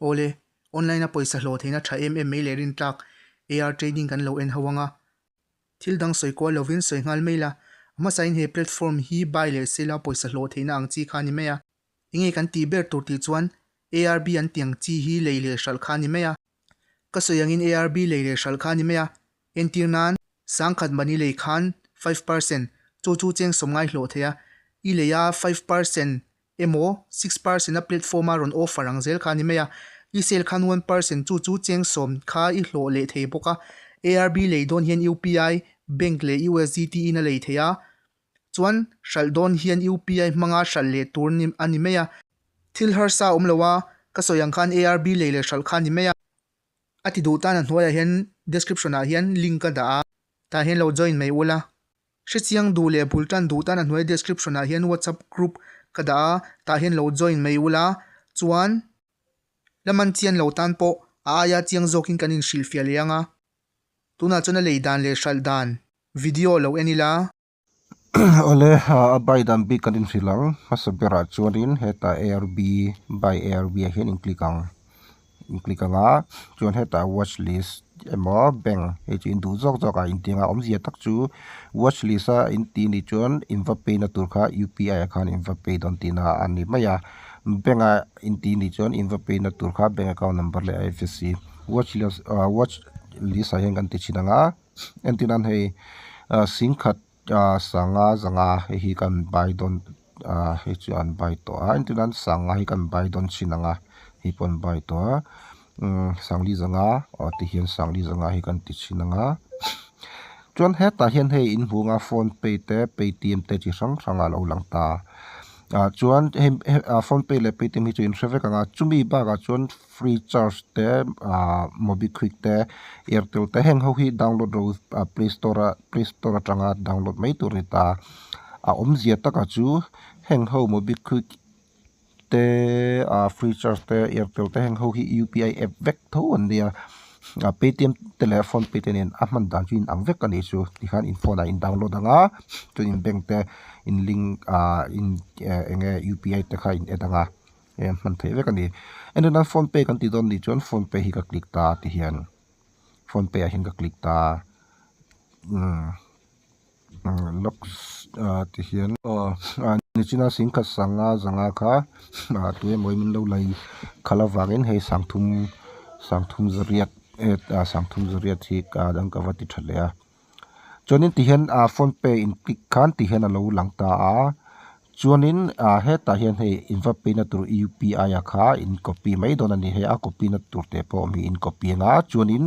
Awle, online a pawisa hlawh theihna tha em em mai leh rintlak AR trading kan lo en ho anga. Thil dang sawi kual lovin sawi nghal mai la, a hmasain he platform hi buy leh sell a pawisa hlawh theihna ang chi kha a ni mai a. Enge kan tih ber tur tih chuan ARB an tih ang chi hi lei leh hralh kha a ni mai a. Ka sawi angin ARB lei leh hralh kha a ni mai a. Entir nan, sangkhat mani lei khan 5%, chu chu cheng sawm ngai hlawh thei a, i lei a 5% emaw 6% a platform a rawn offer ang zel kha a ni mai a. I sale khan 1% chu chu cheng sawm kha i hlawh leh thei bawk a. ARB lei dawn hian UPI, bank leh USDT in a lei thei a. Chuan hralh dawn hian UPI hmanga hralh leh tur a ni mai a. Thil harsa a awm lo a, ka sawi ang khan ARB lei leh hralh kha a ni mai a. A ti duh tan a hnuaiah hian description ah hian link ka dah a, tah hian lo join mai ula. Hrechiang duh leh bul tan duh tan a hnuai description ah hian WhatsApp group ka dah a, tah hian lo join mai ula. Chuan la man chian lo tan pawh a aia chiang zawkin kan inhrilhfiah leh ang a. Tunah chuan a lei dan leh hralh dan video lo en ila. Awle a buy dan bik kan inhrilh ang hmasa berah chuanin hetah arb buy arb ah hian in click ang in click ang a chuan hetah watch list emaw bank hei chu in duh zawk zawk ah inti ang a awmzia tak chu watch list a inti nih chuan in va pay na tur kha UPI ah khan in va pay dawn tihna a ni mai a bank ah inti nih chuan in va pay na tur kha bank account number leh IFSC watch list ah watch list ah hian kan ti thin ang a. Entir nan hei ah singkhat ah sanga zanga hei hi kan buy dawn ah hei chu an buy tawh a entir nan sanga hi kan buy dawn chin ang a hei pawh an buy tawh a umm sangli zanga aw tihian sangli zanga hi kan ti thin ang a chuan hetah hian hei in hmuh anga phone pay te paytm te chi hrang hrang a lo lang ta ah chuan hei ah phone pay leh paytm hi chu in hre vek ang a chumi bakah chuan. Free charge te ah mobikwik te airtel te heng ho hi download ro ah play store a play store atanga download mai tur a ni ta a awmzia takah chu heng ho mobikwik te ah free charge te airtel te heng ho hi UPI app vek tho an nia ah paytm te leh phone pay te nen a hman dan chu inang vek a nih chu tikhan in phone ah in download ang a chuan in bank te in link ah in eng nge UPI te kha in add ang a. Hei an hman theih vek a ni. Entirnan phone pay kan tih dawn nih chuan phone pay hi ka click ta ti hian phone pay ah hian ka click ta umm locks ah ti hian aw nichina singkhat sanga zanga kha ah tu emaw in min lo lei khalh avangin hei sangthum sangthum zariat ah sangthum zariat hi ka dang ka va ti tha leh a. Chuanin tihian ah phone pay in click khan tihian a lo lang ta a chuanin ah hetah hian hei in va pay na tur UPI a kha in copy mai dawn a ni hei a copy na tur te pawh mi in copy anga chuanin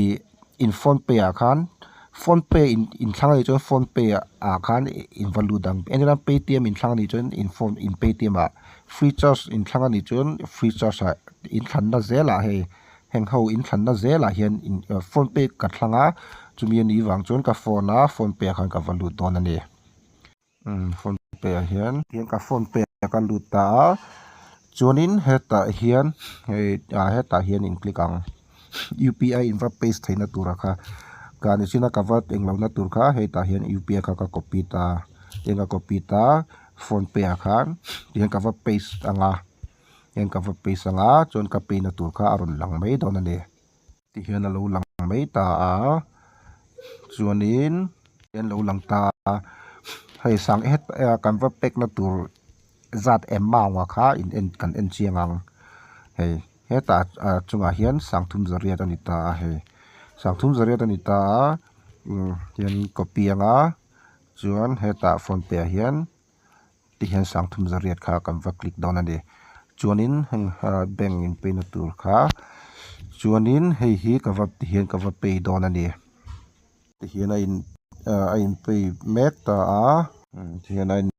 ih in phone pay ah khan phone pay in in thlang anih chuan phone pay ah khan in va lut ang entirnan paytm in thlang anih chuan in phone in paytm ah free charge in thlang anih chuan free charge ah in thlanna zelah hei. Heng ho in thlanna zelah hian in phone pay ka thlang a chumi a nih vang chuan ka phone a phone pay ah khan ka va lut dawn a ni umm phone pay ah hian tihian ka phone pay ah ka lut ta a chuanin hetah hian hei ah hetah hian in click ang UPI in va paste theihna tura kha ka nichina ka va englo na tur kha hetah hian UPI kha ka copy ta tihian ka copy ta phone pay ah khan tihian ka va paste ang a. Heng ka va paste ang a chuan ka pay na tur kha a rawn lang mai dawn a ni. Tihian a lo lang mai ta a chuanin hian lo lang ta a hei sang het kan va pack na tur zat amount a kha in en kan en chiang ang hei hetah a chungah hian sangthum zariat a ni ta a hei sangthum zariat a ni ta a hian copy ang a chuan hetah phone pay ah hian. Tihian sangthum zariat kha kan va click dawn a ni. Chuanin heng bank in pay na tur kha chuanin hei hi ka va tihian ka va pay dawn a ni. Tihian a in a in pay mek ta a tihian a in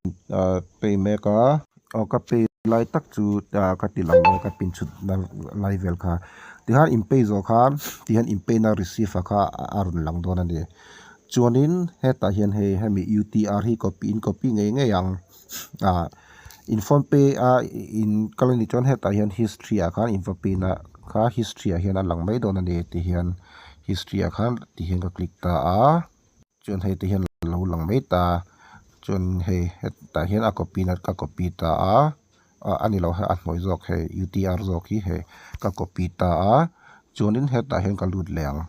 pay mek a. Aw ka pay lai tak chu ka ti lang lo a ka pin chhut lai vel kha. Tihian in pay zawh khan tihian in pay na receive a kha a rawn lang dawn a ni. Chuanin hetah hian hei hemi UTR hi copy in copy ngei ngei ang ah in phone pay a in kal anih chuan hetah hian history ah khan in va pin a kha history ah hian a lang mai dawn a ni ti hian history ah khan ti hian ka click ta a chuan hei te hian a lo lang mai ta chuan hei hetah hian a copy na ka copy ta a. Ah a ni lo hei a hnuai zawk hei UTR zawk hi hei ka copy ta a chuanin hetah hian ka lut leh ang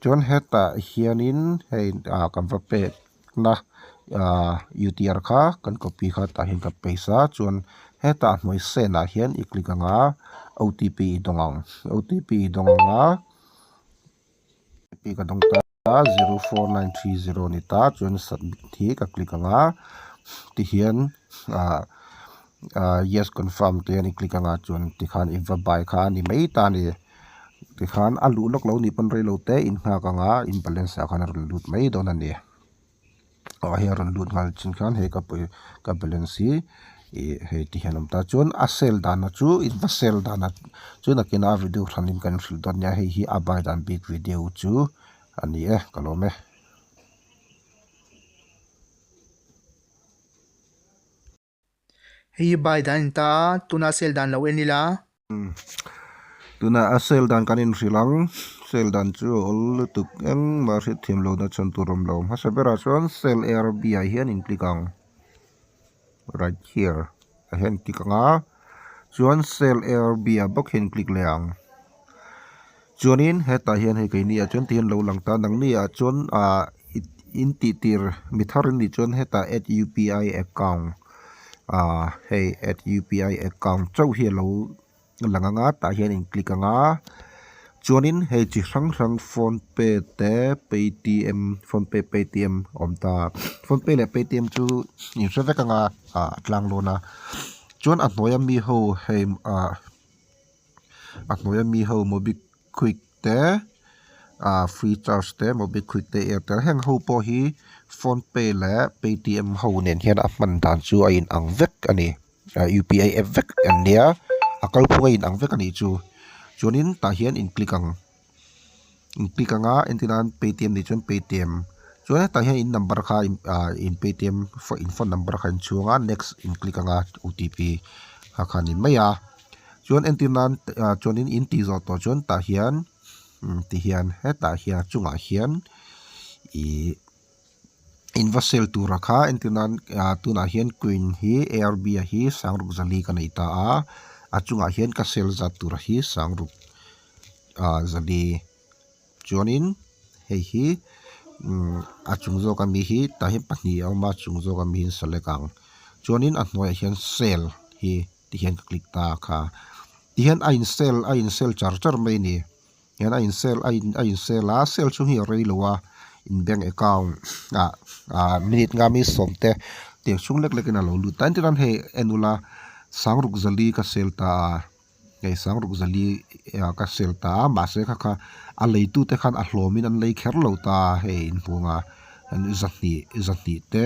chuan hetah hianin hei ah kan va pek na ah UTR kha kan copy kha tah hian ka paste a chuan hetah a hnuai send ah hian i click ang a OTP i dawng ang OTP i dawng ang a OTP ka dawng ta. A 04930 ni ta chuan submit hi ka click ang a tihian ah ah yes confirm te hian i click ang a chuan tikhan i va buy kha a ni mai ta a ni tikhan a luh lawk lo nih pawn reilo te in nghak ang a in balance ah khan a rawn lut mai dawn a ni. Ah hei a rawn lut nghal chin khan hei ka pawih ka balance hi ih hei ti hian a awm ta chuan a sell dana chu in va sell dana chu nakinah a video hranin kan hrilh dawn nia hei hi a buy dan bik video chu a ni e ka lawm e. Hei hi buy dan a ni ta a, tuna sell dan lo en ila. Tuna a sell dan kan inhrilh ang, sell dan chu a awl lutuk engmah hriat thiam lohna chhan tur awm lo. Hmasa berah chuan sell ARB ah hian in click ang, right here ah hian click ang a, chuan sell ARB ah bawk hian click leh ang. Chuanin hetah hian hei keini ah chuan tihian lo lang ta, nangni ah chuan ah in tih tir mi thar in nih chuan hetah add UPI account ah hei add UPI account chauh hi a lo lang ang a tah hian in click ang a chuanin hei chi hrang hrang phone pe te paytm phone pe paytm a awm ta phone pe leh paytm chu in hre vek ang a ah a tlang dawn a chuan a hnuaia mi ho hei ah. A hnuaia mi ho mobikwik te ah free charge te mobikwik te airtel heng ho pawh hi phone pe leh paytm ho nen hian a hman dan chu a in ang vek a ni ah UPI app vek an nia a kalphung a in ang vek a nih chu chuanin tah hian in click ang. In click anga entir nan paytm nih chuan paytm chuan hetah hian in number kha ah in paytm in phone number kha in chhung a next in click anga OTP kha kha a ni mai a chuan entir nan ah chuanin in tih zawh tawh chuan tah hian ti hian hetah hian a chungah hian ih in va sell tura kha entir nan ah tunah hian coin hi arb ah hi sangruk zali ka nei ta a a chungah hian ka sell zat tura hi sangruk. ah zali chuanin hei hi umm a chung zawk ami hi tah hian pahnih a awm a chung zawk ami hi an select ang chuanin a hnuaiah hian sell hi ti hian ka click ta kha tihian a in sell a in sell char char mai a ni hian a in sell a in a in sell a sell chhung hi a rei lo a in bank account ah ah minute nga mi sawm te tiang chhung lek lek in a lo lut ta entir nan hei en ula sangruk zali ka sell ta a. Hei sangruk zali ah ka sel ta a mahse kha kha a leitute khan a hlawmin an lei kher lo ta a hei inhmung a zahnih zahnih te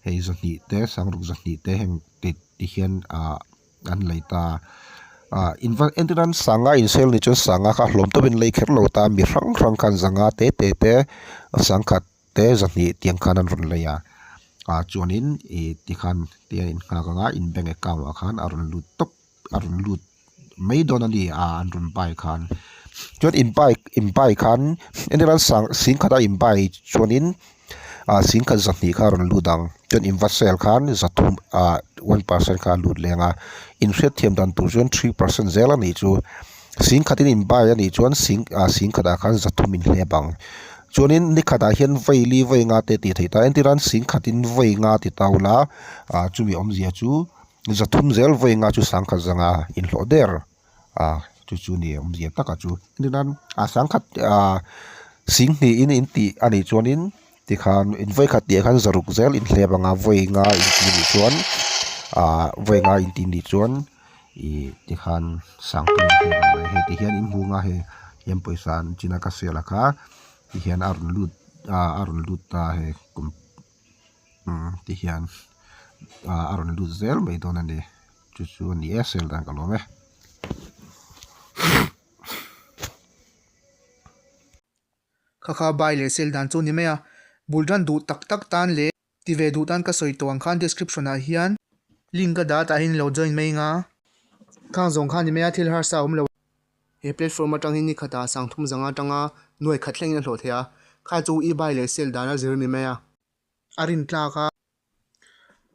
hei zahnih te sangruk zahnih te heng ti ti hian ah an lei ta a ah in va entir nan sanga in sel ni chuan sanga kha a hlawm tawpin an lei kher lo ta a mi hrang hrang khan zanga te te te sangkhat te zahnih tiang khan an rawn lei a ah chuanin ih tikhan tiang in nghak anga in bank account ah khan a rawn lut tawp. a rawn lut mai dawn a ni a an rawn buy khan chuan in buy in buy khan entir nan sang sing khat a in buy chuanin ah sing khat zahnih kha a rawn lut ang chuan in va sell khan zathum ah one percent kha a lut leng a in hriatthiam dan tur chuan three percent zel a nih chu sing khatin in buy a nih chuan sing ah sing khatah khan zathum in hlep ang chuanin ni khatah hian vawi li vawi nga te tih theih ta entir nan sing khatin vawi nga ti ta ula ah chumi awmzia chu. Zathum zel vawi nga chu sangkhat zanga inhlawh der a chu chu ni awmzia taka chu tichuan a sangkhat ah sing hnihin in tih a nih chuanin tikhan in vawi khat tih ah khan zaruk zel inhlep anga vawi nga in tih nih chuan ah vawi nga in tih nih chuan ih tikhan sangkhat inhlep ang mai hei tihian in hmu anga hei hian pawisa an chin a ka sel a kha tihian a rawn lut ah a rawn lut ta hei kum. Umm ti hian ah a rawn lut zel mai dawn a ni chu chu a ni e sel dan ka lawm e. Kha kha bai leh sel dan chu ni mai a, bul tan duh tak tak tan leh ti ve duh tan ka sawi tawh ang khan description ah hian link ka dah tah hian ilo join mai anga khang zawng kha ni mai a thil harsa a awm lo. He platform atang hi ni khatah sangthum zanga atanga nuai khat thlengin a hlawh thei a, kha chu e-buy leh sell dana zir ni mai a. A rin tlak a.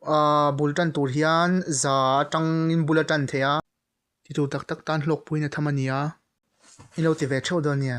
Ahh bul tan tur hian za atangin bul a tan thei a. Ti tur tak tak tan hlawkpuiin a tham a nia. I lo ti ve theuh dawn nia.